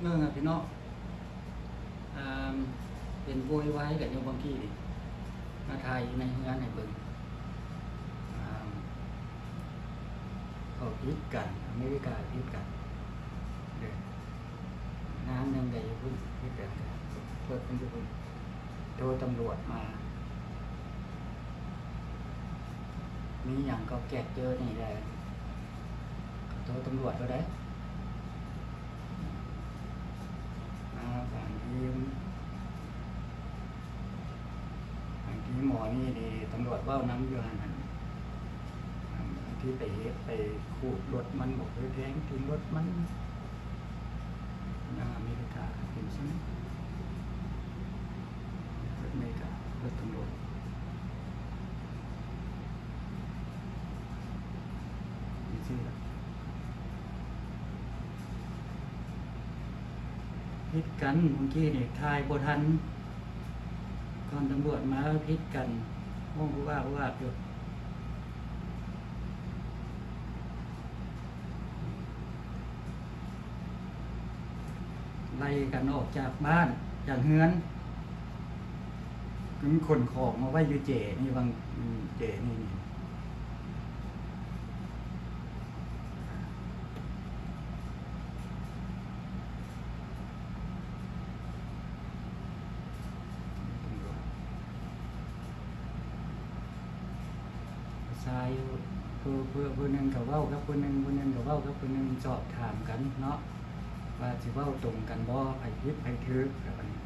ເບິ່ງອະພີ່ນ້ອງ ອ່າ ເປັນໂວຍວາຍກັນຢູ່ບາງທີນີ້ ມາຖ່າຍຢູ່ໃນເຮືອນໃຫ້ເບິ່ງ ອ່າ ເຂົາຜິດກັນ ອາເມລິກາຜິດກັນເດີ ນາງໜຶ່ງກໍຢູ່ພຸ້ນ ຜິດກັນ ລົດມັນຢູ່ພຸ້ນ ໂທຕຳຫຼວດມາ ມີຫຍັງກໍແກກເຈີນີ້ແຫຼະ ໂທຕຳຫຼວດໂລດເດ້. ອ່າ ບາງທີ ບາງທີໝໍນີ້ນີ້ ຕຳຫຼວດເວົ້ານຳຢູ່ຫັ້ນ ອັນ ອັນທີ່ໄປເຮັດ ໄປຂູດລົດມັນບໍ ຫຼືແທງຕີນລົດມັນ ນາງອາເມລິກາກໍເປັນຊັ້ນ ລົດອາເມລິກາ ລົດຕຳຫຼວດ. ຜິດກັນ ເມື່ອກີ້ນີ້ຖ່າຍບໍ່ທັນ ກ່ອນຕຳຫຼວດມາຜິດກັນ ຮ້ອງອຸວາກອຸວາກຢູ່ ໄລ່ກັນອອກຈາກບ້ານ ຈາກເຮືອນ ມັນຂົນຂອງມາໄວ້ຢູ່ເຈນີ້ ວາງເຈນີ້ ນີ້ ສາຍຢູ່ ຜູ້ ຜູ້ ຜູ້ໜຶ່ງກໍເວົ້າກັບຜູ້ໜຶ່ງ ຜູ້ໜຶ່ງກໍເວົ້າກັບຜູ້ໜຶ່ງ ສອບຖາມກັນເນາະ ວ່າຊິເວົ້າຕົງກັນບໍ່ ໃຜຜິດໃຜຖືກ ແລ້ວບັດນີ້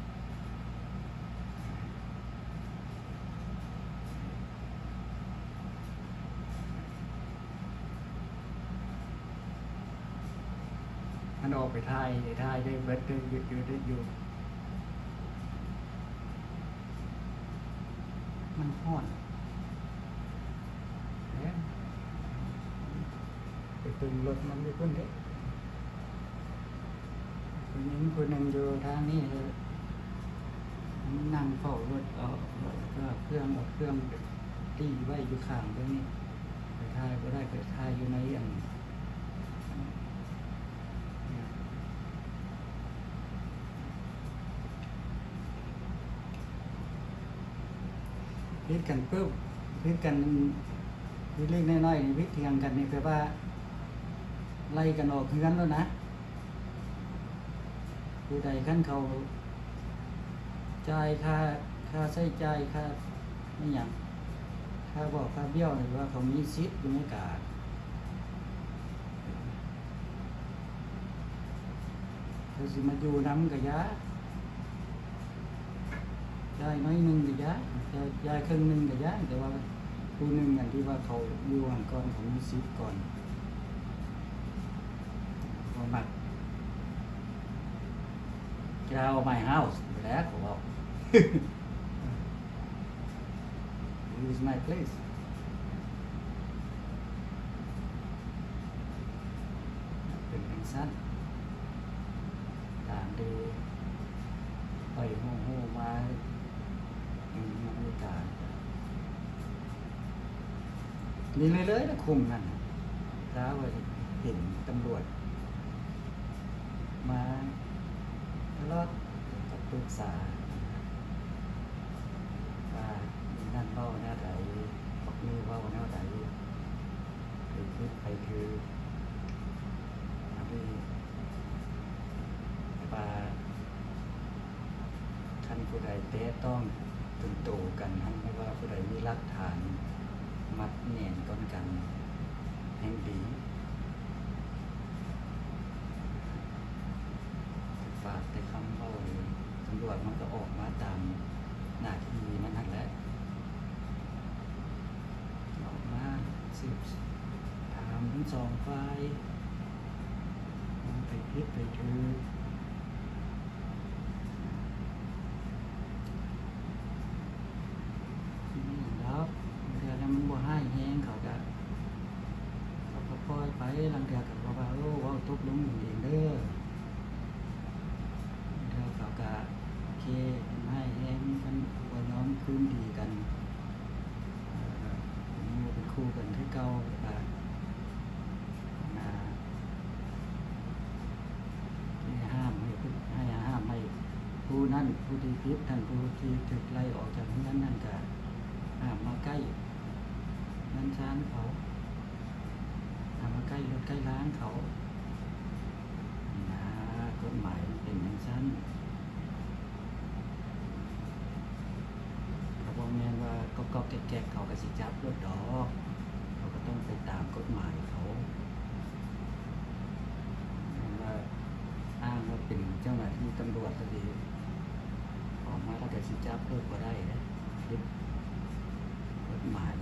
ມັນອອກໄປຖ່າຍ ໄດ້ຖ່າຍໄດ້ເບິດ ໄດ້ຢຸດຢູ່ ໄດ້ຢູ່ ມັນຮ້ອນ ແລ້ວໄປເບິ່ງລົດມັນຢູ່ພຸ້ນເດ້. ຜູ້ຍິງຜູ້ໜຶ່ງຢູ່ທາງນີ້ ນັ່ງເຝົ້າລົດ ເອົາ ເອົາເຄື່ອງ ເອົາເຄື່ອງໄປຕີໄວ້ຢູ່ຂ້າງເບິ່ງນີ້ ໄປຖ່າຍບໍ່ໄດ້ ໄປຖ່າຍຢູ່ໃນອັນ ຜິດກັນປຶບ ຜິດກັນເລັກໆນ້ອຍໆນີ້ ຜິດຖຽງກັນນີ້ ແປວ່າໄລ່ກັນອອກເຮືອນແລ້ວນະ. ຜູ້ໃດຄັນເຂົາຈ່າຍຄ່າ ຄ່າໃຊ້ຈ່າຍ ຄ່າອີ່ຫຍັງ ຄ່າບອກຄ່າບ້ຽວ ຫຼືວ່າເຂົາມີສິດຢູ່ໃນການ ເຂົາຊິມາຢູ່ນຳກໍຢ່າ ຈ່າຍໜ້ອຍໜຶ່ງກໍຢ່າ ຈ່າຍ ຈ່າຍເຄິ່ງໜຶ່ງກໍຢ່າ ແຕ່ວ່າຜູ້ໜຶ່ງອັນທີ່ວ່າເຂົາຢູ່ຫັ້ນກ່ອນ ເຂົາມີສິດກ່ອນ ບໍ່ມັກ Get out of my house ແຫຼະ ເຂົາເວົ້າ This is my place. ເປັນຈັ່ງຊັ້ນ ຕາມທີ່ຂ້ອຍຮູ້ໆມາ ອາເມລິກາ ນີ້ເລີຍໆນະ ຄຸ້ມນັ້ນ ລາວເຫັນຕຳຫຼວດມາຕະຫຼອດ ກໍປຶກສາວ່າ ນີ້ນັ້ນເວົ້າແນວໃດ ບັກນີ້ເວົ້າແນວໃດ ໃຜຜິດໃຜຖືກ ອັນນີ້ ແຕ່ວ່າ ຄັນຜູ້ໃດແຕະຕ້ອງຕົນໂຕກັນຫັ້ນ ຫຼືວ່າຜູ້ໃດມີຫຼັກຖານມັດແໜ້ນກ່ອນກັນແຮ່ງດີ. ປາກແຕ່ຄຳເວົ້ານີ້ ຕຳຫຼວດມັນກໍອອກມາຕາມໜ້າທີ່ມັນຫັ້ນແຫຼະ. ອອກມາສືບຖາມທັງສອງຝ່າຍ ວ່າໃຜຜິດໃຜຖືກ ນີ້ດອກ ບາງເທື່ອມັນບໍ່ຮ້າຍແຮງ ເຂົາກະ ເຂົາກະປ່ອຍໄປ ລາງເທື່ອເຂົາກະວ່າ ໂອ້ ເວົ້າຕົກລົງເອງເດີ. ເທື່ອເຂົາກະໂອເຄ ເຫັນຮ້າຍແຮງ ມັນບໍ່ຍອມຄືນດີກັນ ເອີ ເປັນໝູ່ເປັນຄູ່ກັນຄືເກົ່າ ແລ້ວກະ ອັນນ່າ ເຮັດໃຫ້ ນັ້ນ ຜູ້ທີ່ຜິດ ທ່ານຜູ້ທີ່ຖືກໄລ່ອອກຈາກເຮືອນນັ້ນກະຫ້າມມາໃກ້ເຮືອນຊານເຂົາ, ຫ້າມມາໃກ້ລົດໃກ້ລາງເຂົາ. ນີ້ນາ ກົດໝາຍມັນເປັນຈັ່ງຊັ້ນ. ກະບໍ່ແມ່ນວ່າກອກໆແກກໆ ເຂົາກະຊິຈັບໂລດດອກ, ເຂົາກະຕ້ອງໄປຕາມກົດໝາຍເຂົາ. ແມ່ນວ່າອ້າງວ່າເປັນເຈົ້າໜ້າທີ່ຕຳຫຼວດ ລະເດ ອອກມາລະກະຊິຈັບໂລດ ບໍ່ໄດ້ເດ້ ຜິດກົດໝາຍ.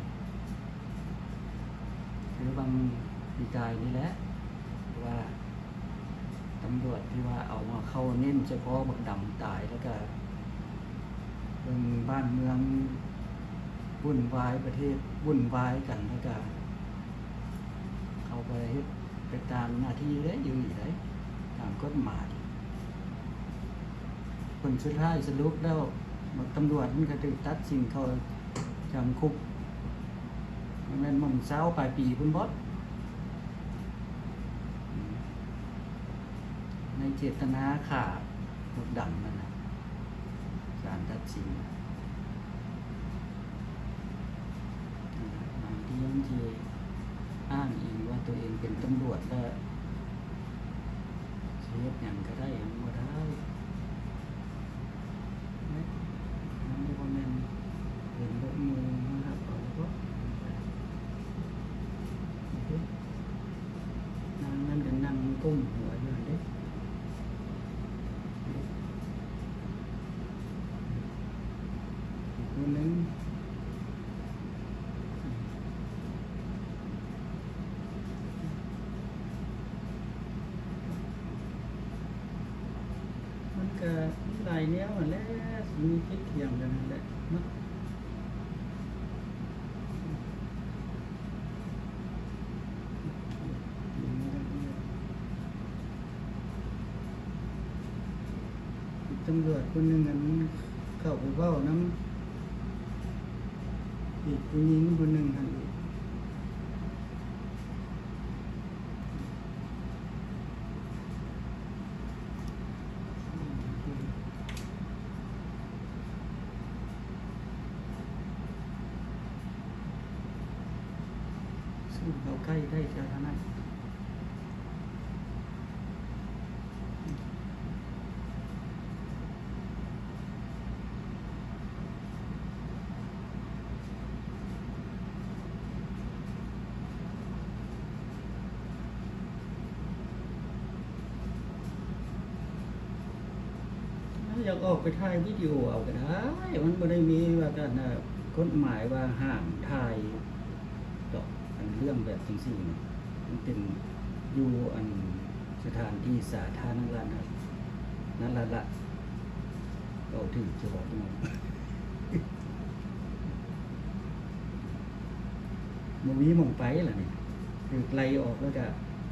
ຄືບາງປີກາຍນີ້ແຫຼະ ວ່າຕຳຫຼວດທີ່ວ່າເອົາມາເຂົ້າເນັ້ນສະເພາະບັກດຳຕາຍ ລະກະເບິ່ງບ້ານເມືອງວຸ່ນວາຍ ປະເທດວຸ່ນວາຍກັນ ລະກະເຂົາກະເຮັດໄປຕາມໜ້າທີ່ເດ້ ຢູ່ນີ້ໄດ໋ ຕາມກົດໝາຍ. ຜົນສຸດທ້າຍສະຫຼຸບແລ້ວ ຕຳຫຼວດມັນກະຖືກຕັດສິນເຂົ້າຈຳຄຸກ ແມ່ນໝ້ອງຊາວປາຍປີພຸ້ນບໍ? ໃນເຈດຕະນາຂ້າພວກດຳນັ້ນນະ ສານຕັດສິນ. ບາງທີມັນຊິອ້າງອີງວ່າໂຕເອງເປັນຕຳຫຼວດ ແລ້ວຊິເຮັດຫຍັງກະໄດ້ ມັນບໍ່ໄດ້. ເນາະ ມັນບໍ່ແມ່ນເປັນແບບໝູ່ມາຮັບເອົາເນາະ. ນາງນັ້ນກະນັ່ງກົ້ມຫົວຢູ່ຫັ້ນເດ້ ອີກຄົນໜຶ່ງ. ມັນກະມີຫຼາຍແນວຫັ້ນແຫຼະ ຊິມີຜິດຖຽງກັນຫັ້ນແຫຼະເນາະ. ຕຳຫຼວດຄົນໜຶ່ງຫັ້ນ ເຂົ້າໄປເວົ້ານຳອີກຜູ້ຍິງຜູ້ໜຶ່ງຫັ້ນອີກ. ສູ້ເຂົ້າໃກ້ໄດ້ແຕ່ເທົ່ານັ້ນ. ຢາກອອກໄປຖ່າຍວິດີໂອເອົາກະໄດ້ ມັນບໍ່ໄດ້ມີວ່າການ ກົດໝາຍວ່າຫ້າມຖ່າຍດອກ ອັນເລື່ອງແບບຈັ່ງຊີ້ນະ ມັນເປັນຢູ່ອັນ ສະຖານທີ່ສາທາລະນະ ນັ້ນລະລະ ເວົ້າຖືກຢູ່ບໍ່ພີ່ນ້ອງ? ບໍ່ມີໝ່ອງໄປລະນີ້ ຖືກໄລ່ອອກ ລະກະ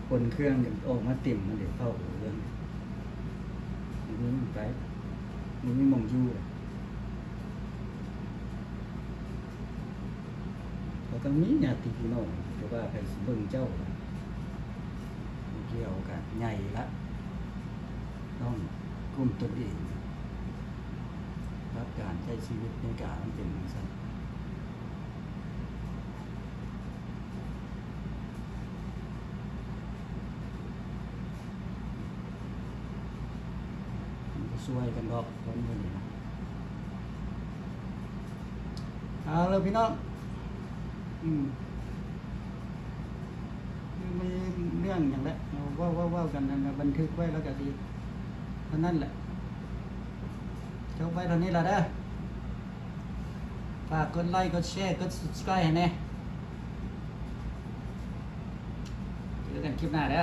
ຂົນເຄື່ອງກັນອອກມາເຕັມຫັ້ນເດ ເຂົ້າເຮືອນ ບໍ່ມີໝ່ອງໄປ ບໍ່ມີໝ່ອງຢູ່. ເຂົາຕ້ອງມີຍາດຕິພີ່ນ້ອງ ແຕ່ວ່າໃຜຊິເບິ່ງເຈົ້າ ບໍ່ກ່ຽວກັນ ໃຫຍ່ລະ ຕ້ອງກຸມຕົນເອງ. ຫຼັກການໃຊ້ຊີວິດໃນການມັນເປັນຈັ່ງຊັ້ນ. ມັນບໍ່ຊ່ວຍກັນດອກຄົນເຫຼົ່ານີ້ນະ. ເອົາລະພີ່ນ້ອງ ອືມ ຄືມີເລື່ອງຫຍັງແຫຼະ ເວົ້າ ເວົ້າ ເວົ້າກັນນັ້ນລະ ບັນທຶກໄວ້ລະກະຊິເທົ່ານັ້ນແຫຼະ. ຈົບໄວ້ເທົ່ານີ້ລະເດີ. ຝາກກົດໄລ ກົດແຊ ກົດ Subscribe ໃຫ້ແດ່. ເຈີກັນຄລິບໜ້າເດີ.